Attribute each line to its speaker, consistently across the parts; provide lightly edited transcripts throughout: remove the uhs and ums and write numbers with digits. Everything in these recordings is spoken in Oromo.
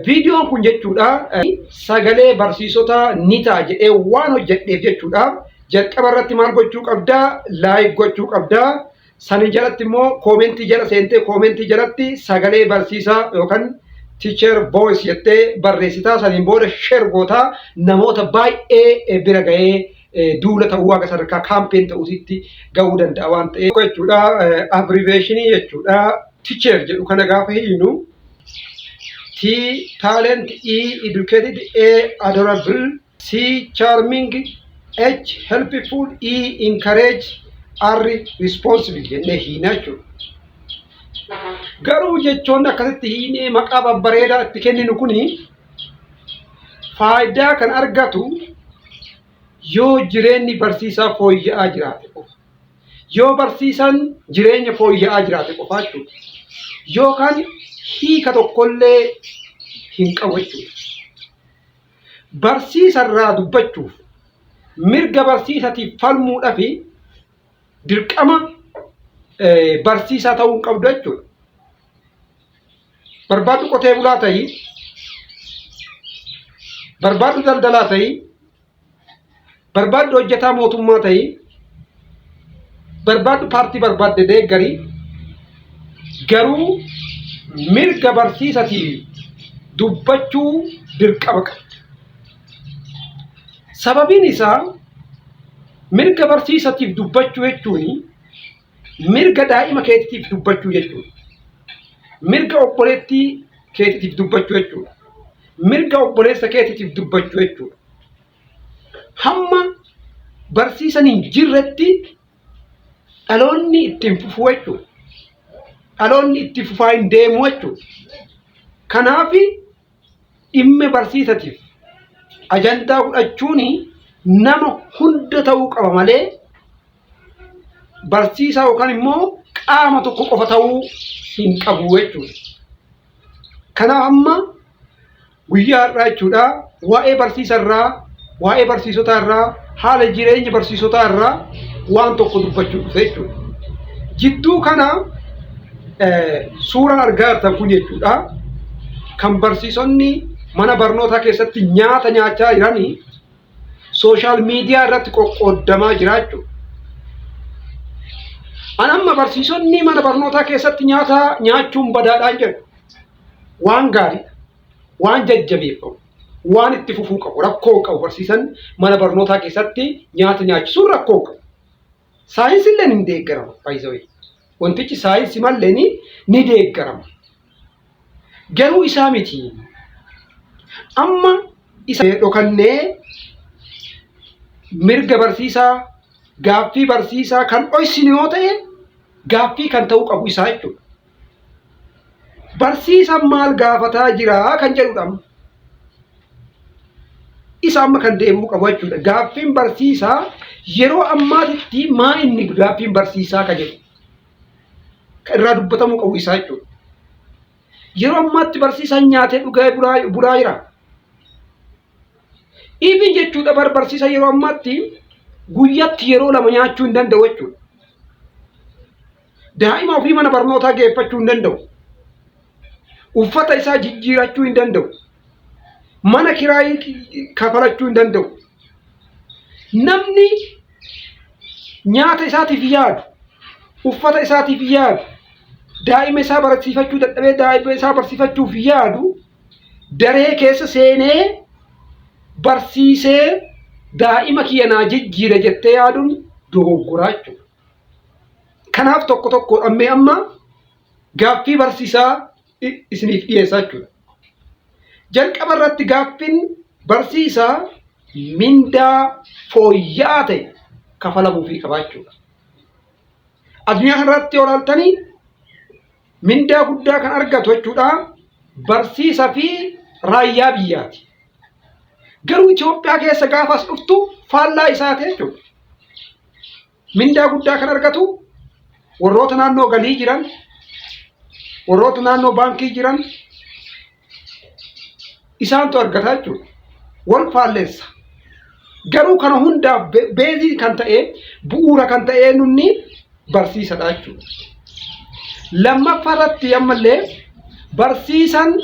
Speaker 1: Viidiyoon kun jechuudha sagalee barsiisotaa ni ta'a jedhee waan hojjedheef jechuudha. Jalqaba irratti maal gochuu qabdaa? Like gochuu qabdaa. Sanii jalatti immoo koomentii jala seentee koomentii jalatti sagalee barsiisaa yookaan teacher voice jettee barreessitaa. Saniin booda share gootaa, namoota baay'ee bira ga'ee duula ta'uu haga sadarkaa campaign ta'uusitti ga'uu danda'a waan ta'eef jechuudha. Abbreviation jechuudha. Teacher jedhu kana gaafa hiinu T talent, E educated, A adorable, C charming, H helpful, E encourage, R responsible jennee hiina jechuudha. Garuu jechoonni akkasitti hiinee maqaa babbareedaa itti kenninu kuni faayidaa kan argatu yoo jireenyi barsiisaa fooyya'aa jiraate qofa. Yoo barsiisaan jireenya fooyya'aa jiraate qofa jechuudha. Yookaan hiika tokkollee hin qabu jechuudha. Barsiisarraa dubbachuuf, mirga barsiisatiif falmuudhaaf dirqama barsiisaa ta'uu hin qabdu jechuudha. Barbaaddu qotee bulaa ta'ii, barbaaddu daldalaa ta'ii, barbaaddu hojjetaa mootummaa ta'ii, barbaaddu paartii barbaadde deeggarii, garuu mirga barsiisatiif dubbachuu dirqama qabda. Sababiin isaa, mirga barsiisatiif dubbachuu jechuun mirga daa'ima keetiitiif dubbachuu jechuudha. Mirga obboleettii keetiitiif dubbachuu jechuudha. Mirga obboleessa keetiitiif dubbachuu jechuudha. Hamma barsiisan hin jirretti dhaloonni ittiin fufuu jechuudha. Dhaloonni itti fufaa hin deemu jechuudha. Kanaaf dhimma barsiisatiif ajandaa godhachuun nama hunda ta'uu qaba malee barsiisaa yookaan immoo qaama tokko qofa ta'uu hin qabu jechuudha. Kanaaf amma guyyaa har'aa jechuudha waa'ee barsiisa irraa, waa'ee barsiisotaa irraa, haala jireenya barsiisotaa irraa waan tokko dubbachuu dhufe jechuudha. Jidduu kana suuraan argaa jirtan kun jechuudha kan barsiisonni mana barnootaa keessatti nyaata nyaachaa jiranii social media irratti qoqqoodamaa jira jechuudha. An amma barsiisonni mana barnootaa keessatti nyaata nyaachuun badaadhaan jedhu. Waan gaariidha. Waan jajjabeeffamu. Waan itti fufuu qabu. Rakkoo qabu barsiisan mana barnootaa keessatti nyaata nyaachisuun rakkoo qabu. Saayinsiillee ni deeggarama. Baay'isawee. Wantichi saayinsii mallee ni deeggarama. Garuu isaa miti. Amma isa dhokannee mirga barsiisaa, gaaffii barsiisaa kan dhoysinu yoo ta'e, gaaffii kan ta'uu qabu isaa jechuudha. Barsiisaan maal gaafataa jira kan jedhudha. Isa amma kan deebi'uu qabu jechuudha. Gaaffiin barsiisaa yeroo ammaatitti maa inni gaaffiin barsiisaa kan jedhu kan irraa dubbatamuu qabu isaa jechuudha. Yeroo ammaatti barsiisaan nyaatee dhugaa bulaa jira. Even jechuudha barsiisa yeroo ammaatti guyyaatti yeroo lama nyaachuu hin danda'u jechuudha. Daa'ima ofii mana barnootaa geeffachuu hin danda'u. Uffata isaa jijjiirachuu hin danda'u. Mana kiraayii kafalachuu hin danda'u. Namni nyaata isaatiif yaadu, uffata isaatiif yaadu, daa'ima isaa barsiifachuu dadhabee daa'ima isaa barsiifachuuf yaadu, daree keessa seenee barsiisee daa'ima kiyya naa jijjiira jettee yaaduun dogoggoraa jechuudha. Kanaaf tokko tokko ammee amma gaaffii barsiisaa isiniif dhiyeessaa jechuudha. Jalqaba irratti gaaffiin barsiisaa mindaa fooyya'aa ta'e kafalamuufii qaba jechuudha. Addunyaa kanarratti yoo ilaaltanii mindaa guddaa kan argatu jechuudha barsiisa fi raayyaa biyyaati. Garuu Itoophiyaa keessa gaafa as dhuftu faallaa isaati jechuudha. Mindaa guddaa kan argatu warroota naannoo galii jiran, warroota naannoo baankii jiran isaantu argata jechuudha. Wal faalleessa. Garuu kana hundaaf base kan ta'e, bu'uura kan ta'e nunni barsiisadha jechuudha. Lammaffaa irratti ammallee barsiisan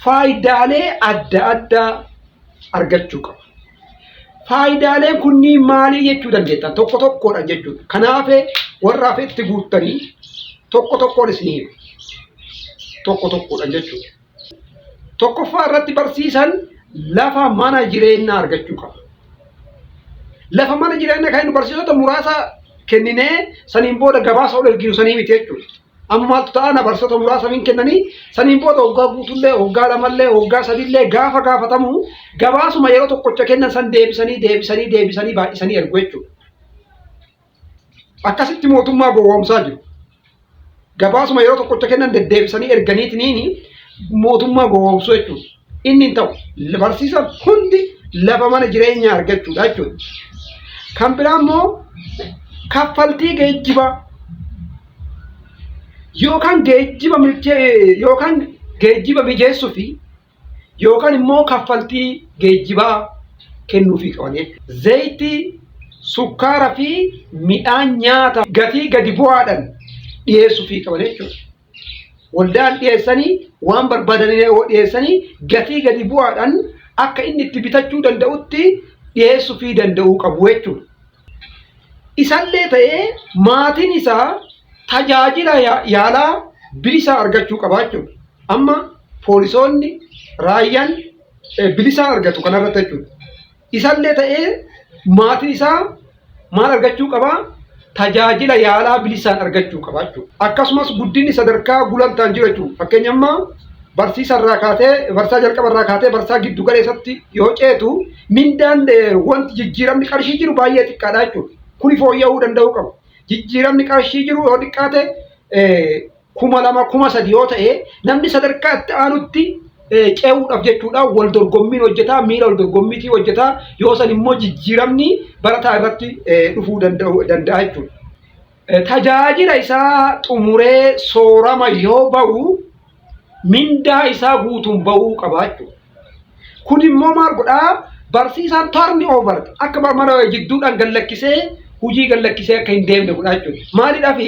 Speaker 1: Faayidaalee adda addaa argachuu qaba. Faayidaaleen kunniin maalii jechuu dandeettan tokko tokkoodhaan jechuudha. Kanaaf warra hafe itti guuttanii tokko tokkoon isin hima. Tokko tokkoodhaan jechuudha. Tokkoffaa irratti barsiisan lafa mana jireenyaa argachuu qaba. Lafa mana jireenyaa kan inni barsiisota muraasa kenninee saniin booda gabaasa ol erginu sanii miti jechuudha. Amma maaltu ta'a na barsiisota muraasa hin kennanii saniin booda waggaa guutullee waggaa lamallee waggaa sadillee gaafa gaafatamu gabaasuma yeroo tokkocha kennan san deebisanii deebisanii deebisanii baay'isanii ergu jechuudha. Akkasitti mootummaa gowwoomsaa jiru. Gabaasuma yeroo tokkocha kennan deddeebisanii erganiitiniin mootummaa gowwoomsuu jechuudha. Inni hin ta'u. Barsiisaan hundi lafa mana jireenyaa argachuudha jechuudha. Kan biraa immoo kaffaltii geejjibaa yookaan geejjiba milkee yookaan geejjiba mijeessuu fi yookaan immoo kaffaltii geejjibaa kennuufii qaban jechuudha. Zayitii, sukkaara fi midhaan nyaata gatii gadi bu'aadhaan dhiyeessuufii qaban jechuudha. Waldaan dhiyeessanii waan barbaadanii dhiyeessanii gatii gadi bu'aadhaan akka inni itti bitachuu danda'utti dhiyeessuufii danda'uu qabu jechuudha. Isallee ta'ee maatiin isaa tajaajila yaalaa bilisaa argachuu qaba jechuudha. Amma poolisoonni raayyaan bilisaan argatu kanarratti jechuudha. Isallee ta'ee maatiin isaa maal argachuu qabaa? Tajaajila yaalaa bilisaan argachuu qaba jechuudha. Akkasumas guddinni sadarkaa gulantaan jiru jechuudha. Fakkeenya amma barsiisa irraa kaatee barsiisaa jalqaba irraa kaatee barsiisaa giddu galeessatti yoo ceetu mindaan wanti jijjiiramni qarshii jiru baay'ee xiqqaadha jechuudha. Kuni fooyya'uu danda'uu qaba. Jijjiiramni qarshii jiru yoo xiqqaate 2000 3000 yoo ta'e namni sadarkaa itti aanutti ce'uudhaaf jechuudha wal dorgommiin hojjetaa miira wal dorgommiitii hojjetaa yoo san immoo jijjiiramni barataa irratti dhufuu danda'a jechuudha. Tajaajila isaa xumuree soorama yoo ba'u mindaa isaa guutuun ba'uu qaba jechuudha. Kun immoo maal godhaa? Barsiisaan turn over akka mana jidduudhaan gallakkisee hojii gallakkisee akka hin deemne godhaa jechuudha. Maaliidhaaf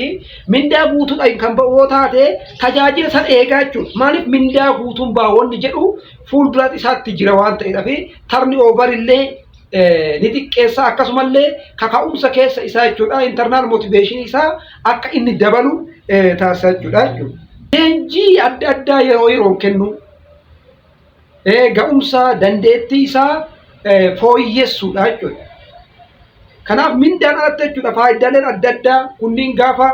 Speaker 1: mindaa guutuudhaan kan ba'u yoo taate tajaajila san eegaa jechuudha. Maaliif mindaa guutuun ba'a wanni jedhu fuuldura isaatti jira waan ta'eedhaaf turn over illee ni xiqqeessa akkasumallee kaka'umsa keessa isaa jechuudha internal motivation isaa akka inni dabalu taasisa jechuudha jechuudha. Leenjii adda addaa yeroo yeroon kennu ga'umsa dandeettii isaa fooyyessuudha jechuudha. Kanaaf mindaan alatti jechuudha faayidaaleen adda addaa kunniin gaafa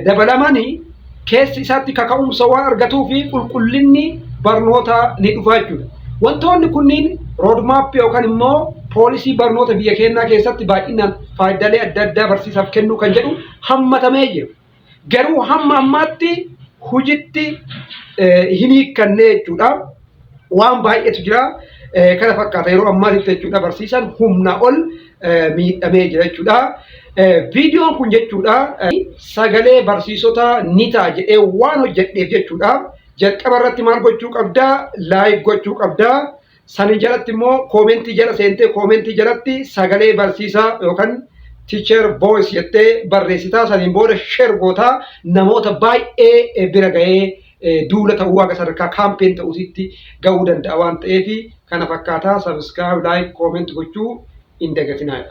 Speaker 1: dabalamanii keessi isaatti kaka'umsa waan argatuu fi qulqullinni barnootaa ni dhufa jechuudha. Wantoonni kunniin roadmap yookaan immoo poolisii barnoota biyya keenyaa keessatti baay'inaan faayidaalee adda addaa barsiisaaf kennuu kan jedhu hammatamee jira. Garuu hamma ammaatti hojitti hin hiikkanne jechuudha. Waan baay'eetu jira. Kana fakkaata yeroo ammaatitti jechuudha barsiisaan humna ol miidhamee jira jechuudha. Viidiyoon kun jechuudha sagalee barsiisota ni ta'a jedhee waan hojjedheef jechuudha. Jalqaba irratti maal gochuu qabdaa? Like gochuu qabdaa. Sanii jalatti immoo koomentii jala seentee koomentii jalatti sagalee barsiisaa yookaan teacher voice jettee barreessitaa saniin booda share gootaa namoota baay'ee bira ga'ee duula ta'uu haga sadarkaa campaign ta'uusitti ga'uu danda'a waan ta'eef kana fakkaataa subscribe like comment gochuu hin dagatinaa.